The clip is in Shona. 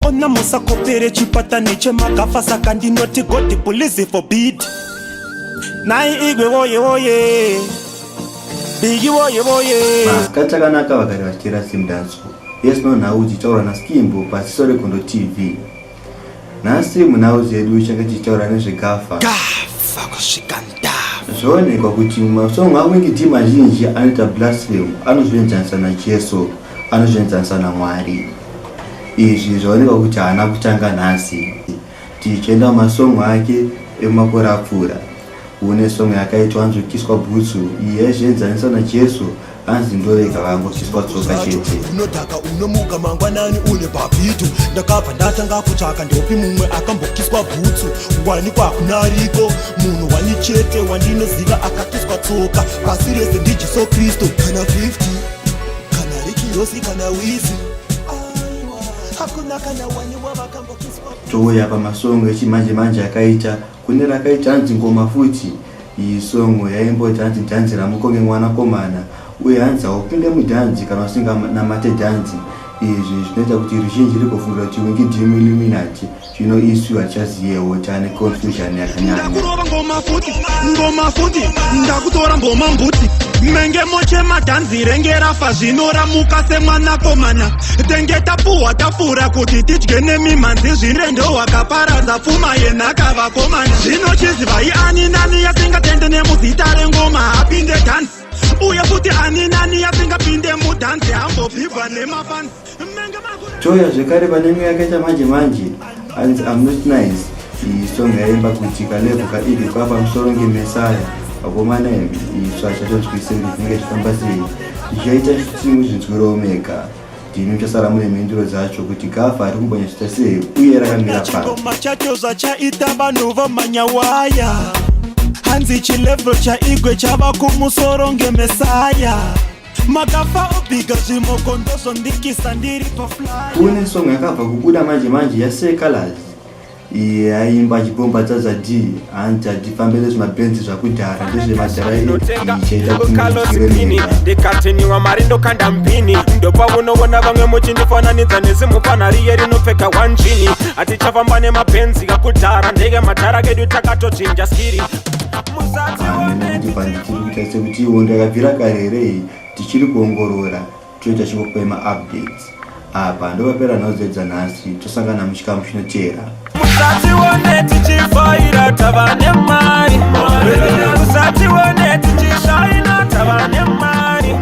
Ona, musakopere chipatani chemagafa, saka ndinoti God please forbid. Nai Igwe woye woye, Biggie woye woye. Masikati akanaka, vagari vachiteera Zimdancehall. Yes no nhau dzichitaurwa naSkimbo paziso reGondo TV. Nhasi munhau dzedu change tichitaura nezveGafa. Gafa kusvika ndafa. Zvoonekwa kuti mumasongo aWinky D mazhinji anoita blasphemy, anozvienzanisa naJesu, anozvienzanisa naMwari. Izvi zvaonekwa kuti haana kutanga nhasi. Tichienda mumasongo ake emumakore apfuura, une song yakaitwa anzokiswa bhutsu. Iyi yaizvienzanisa naJesu, anzi ndorega vangokiswa tsoka chete. Unodhaka, unomuka mangwanani une bhabhito. Ndakabva ndatanga kutsvaka, ndopi mumwe akambokiswa bhutsu? Wanikwa kunariko munhu wani chete wandinoziva akakiswa tsoka pasi rese ndiJesu Kristu. Kana 50, kana Rikirosi, kana Wizi, aiwa, hakuna kana wani wavakambokiswa. Touya pamasongo echimanje manje akaita, kune rakaita hanzi Ngoma futi. Iyi song yaimboti hanzi dhanzi ramukonge mwanakomana, uye hanzi haupinde mudhanzi kana usinganamate dhanzi. Izvi zvinoita kuti ruzhinji rigofungira kuti Winky D muIlluminati. Zvino isu hatichaziyewo, taane confusion yakanyanya. Ndakurova ngoma futi, ngoma futi, ndakutora mboma mbuti. Menge mochema dhanzi renge rafa, zvinoramuka semwanakomana. Tenge tapuhwa tafura kuti tidye nemimhanzi, zvirendo wakaparadza pfuma yenhaka vakomana. Zvino chizivai, ani nani yasingatende nemuzita rengoma apinde dhanzi, uye futi ani nani yasingapinde mudhanzi ambobvigwa nemafansi. Menge makura. Touya zvekare pane imwe yakaita manje manje, hanzi "I'm Not Nice". Iyi song yaimba kuti kalevel kaIgwe kwava pamusoro ngemesaya. Vakomana imi, isu hachatonzwise kuti zvinenge zvichifamba sei, zvichaita chimwe mega. Ndimi muchasara mune mhinduro dzacho kuti Gafa ari kumbonyatsoita sei uye rakamira papi. Chingoma chacho zvachaita vanhu vomanyawaya, hanzi chilevel chaIgwe chava kumusoro ngemesaya. Makafa obhiga zvimoko, ndozvondikisa ndiri pafly. Kune song yakabva kubuda manje manje yaSeh Calaz. Iye aimba achibomba Dzadza D, hanzi hatifambire zvimabhenzi zvakudhara, ndezvemadhara. Ichaita kuti Carlos mudzikire Pini mega. Ndikatiniwa mari ndokanda mpini, ndopaunoona vamwe muchindifananidza nezimupana riye rinopfeka wanjini. Hatichafamba nemabhenzi akudhara, ndege madhara kedu, takatochinja skiri. Hamene kuti panditiri kuita sekuti iwo yakabvira kare here iyi, tichiri kuongorora, toita chingokupai maupdates. Apa ndopapera nhau dzedu dzanhasi, tosangana muchikamu chinoteera. Musatione tichifaira tava nemari, musatione tichishaina tava nemari.